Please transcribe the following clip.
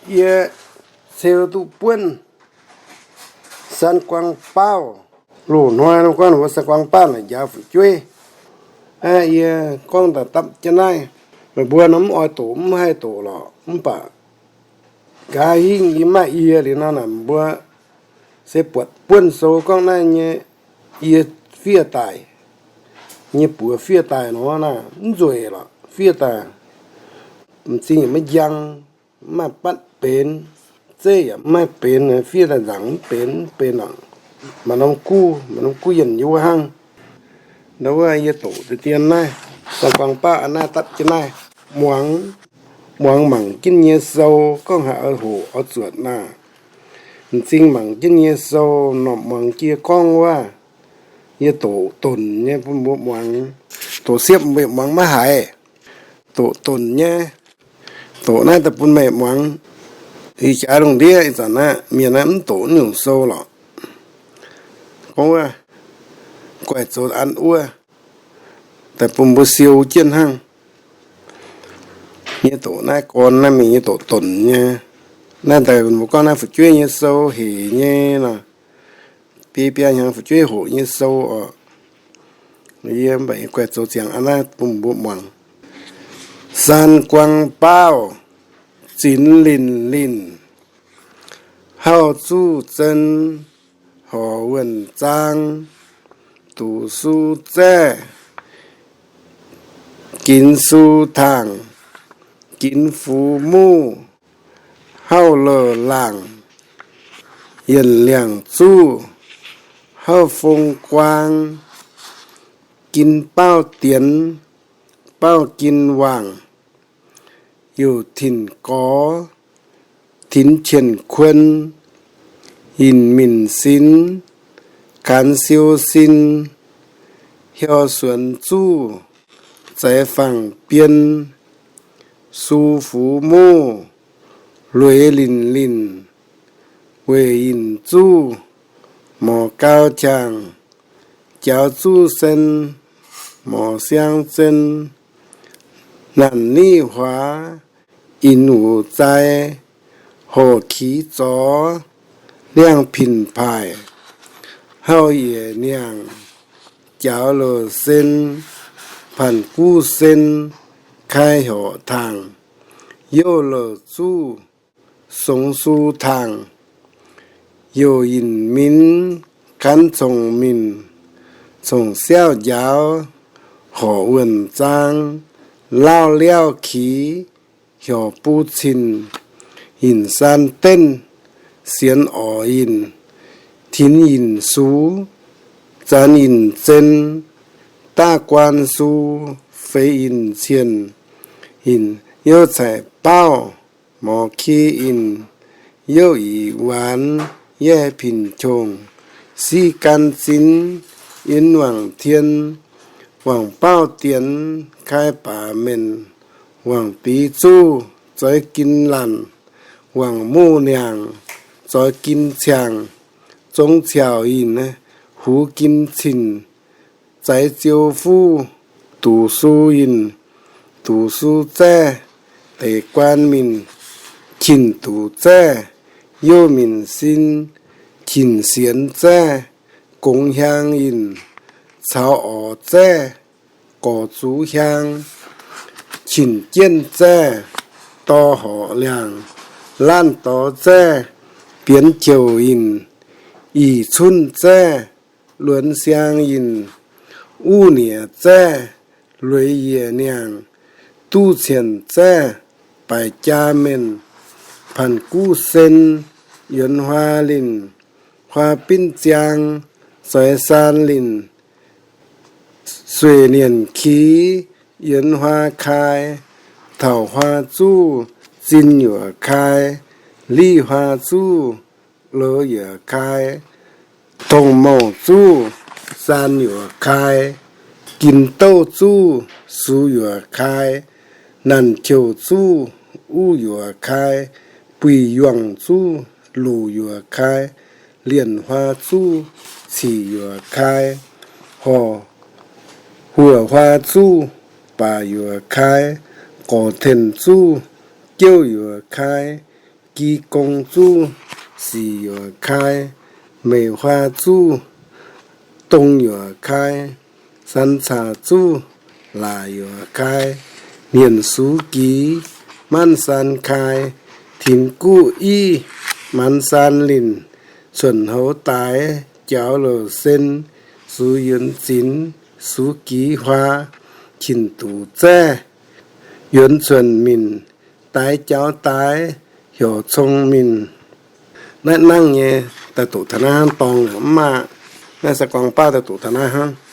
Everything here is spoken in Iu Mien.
Yie ceu duqv buonv San Guang Baauv. Loz-hnoi nor gorngv mbuo San Guang Baauv naaic njaaux fu'jueiv. Aa, yie gorngv daaih dapv jienv naaiv. Meih mbuo nor mv oix doqc mv haih doqc lorqc, mv baac nqa'haav hingv yie maaih yie liuz nor naaic, mbuo se buatc buonv sou gorngv naaiv nyei, yie fiev daaih nyei buoz fiev daaih nor naaic mv nzueic lorqc, fiev daaih m'zing yaac maiv njang, mv maaih batv benx, zeiv yaac mv maaih benx, fiev daaih nzaangc mv benx, mv benx lorqc. Maaih norm guv, maaih norm guv yienh yie wuov hnangv. Ndau wuov yie doqc deix dien naaiv, San Guang Baauv aa naaiv dapv jienv naaiv, muangx, muangx mangc jienv nyei sou gorngv haaix oix hoqc oix zuotc naaic. M'zing mangc jienv nyei sou, norm muangx jienv yie gorngv wuov, yie doqc donc nyei bun mbuo muangx. Doqc siepv mbuo muangx maiv haiz. Doqc donc nyei. Doqc naaiv daaih bun meih muangx. Ih jaax lungh ndiev ih zanc naaiv mienh naaiv mv doqc naaiv nyungc sou lorqc. Gorngv wuov, guaih zoux an wuov, daaih bun mbuo siou jienv hnangv. Yie doqc naaiv gorn naaiv mingh yie doqc donc nyei. Naaiv daaih mbuo gorngv naaiv fu'jueiv nyei sou hec nyei nor, biei biaa hnyangx fu'jueiv hoqc nyei sou oc. Yie mv baac yie guaih zoux ziangx aa naaiv bun mbuo muangx. San Guang Baauv, Zinx Linh Linh, Hauv Zuqc Zen, Horc Wuonh Zaang, Duqc Su Zaeqv, Ginx Su Taangh, Ginx Fux Muv, Hauv Louh Laangc, Yienc Liangc Zuqv, Hauv Fong Guaang, Gin Baauv Dienx, Baauv Gin Wangc, Youc Tinc Gorx, Tinx Qienh Kuon, Yinc Minc Sin, Gaanx Siou Sin, Hiou Suonx Zuqv, Zeix Fangx Bien, Su Fux Muv, Lueiz Linh Linh, Weic Yinc Zuqv, Morc Gau Qangx, Jaux Zuqv Sen, Morc Siang Zen, Naanc Niv Huaax, Inx Wuc Zai, Horc Kiz Zorx, Liangv Pinc Paaic, Hauv Yiec Niangh, Jaux Louc Sen, Paanc Guv Sen, Kai Horc Taangh, Youh Louc Zuqv, Songx Su Taangh, Youc Yinc Minc, Gaanv Congx Minc, Congx Siaauv Njaaux, Horc Wuonh Zaang, Laauv Liauv Kiz, Hiorc Buv Cin, Yinc Saan Denv, Sienx Orc Yinc, Tinx Yinc Sux, Zanx Yinc Zen, Daav Guaan Su, Feix Yinc Cienh, Yinc Youv Caic Baauv, Morc Ki Yinc, Youv Ic Waanx, Yaev Pinc Qongx, Siqv Gan Zinx, Yien Wangc Tien, Wangc Baauv Dienx, Kai Baac Menc, Wangc Biz Zuqv, Zoix Gin Lanc, Wangc Muv Niangc, Zoix Gin Ciangh, Zong Ciauc Yinc, Huv Gin Cin, Zaiv Ziou Fuv, Duqc Su Yinc, Duqc Su Zaeqv, Deic Guaan Minc, Cin Duqc Zaeqv, Youv Minc Sin, Cin Sienx Zaeqv, Gongx Hiaang Yinc, Caux Orc Zaeqv, Gorc Zux Hiaang, Cin Jienv Zaeqv, Dorh Horc Liangh, Laanh Dorx Zaeqv, Bienx Jouc Yinc, Ih Cunv Zaeqv, Luonx Siang Yinc, Uv Nieqc Zaeqv, Lueiz Yiec Niangh, Duqv Cienc Zaeqv, Baic Jaa Menh, Paanc Guv Sen, Yuonx Huaa Linh, Huaa Binv Ziang, Zoix Saan Linh, Sueic Nienh Kiz, Yuonx Huaa Kai, Taux Huaa Zuqv, Zin Yuoqc Kai, Liv Huaa Zuqv, Louz Yuoqc Kai, Tongh Mouc Zuqv, Saan Yuoqc Kai, Gin Douv Zuqv, Sux Yuoqc Kai, Naanc Qouc Zuqv, Uv Yuoqc Kai, Buic Yuangh Zuqv, Luc Yuoqc Kai, Lienh Huaa Zuqv, Cic Yuoqc Kai, Horc, Huoqc Huaa Zuqv, Baac Yuoqc Kai, Gorc Tengx Zuqv, Jouv Yuoqc Kai, Gi gong zuqv sic yuoqc kai, meic huaa zuqv dong yuoqc kai, san caax zuqv laac yuoqc kai, hmien suv giz manv san kai, tinx guqv iv manv san linh, cuonc houx daaix jaux louc sen, suv yuonx zinx, suv giz huaa, qinc duqv zaeqv, yuonx cuonc minc, daaix jaux daaix, heuc cong minc. Naaiv nangv nyei daaih doqc taux naaiv hnangv dorngx mv maaih. Naaiv se gorngv baav daaih doqc taux naaiv hnangv.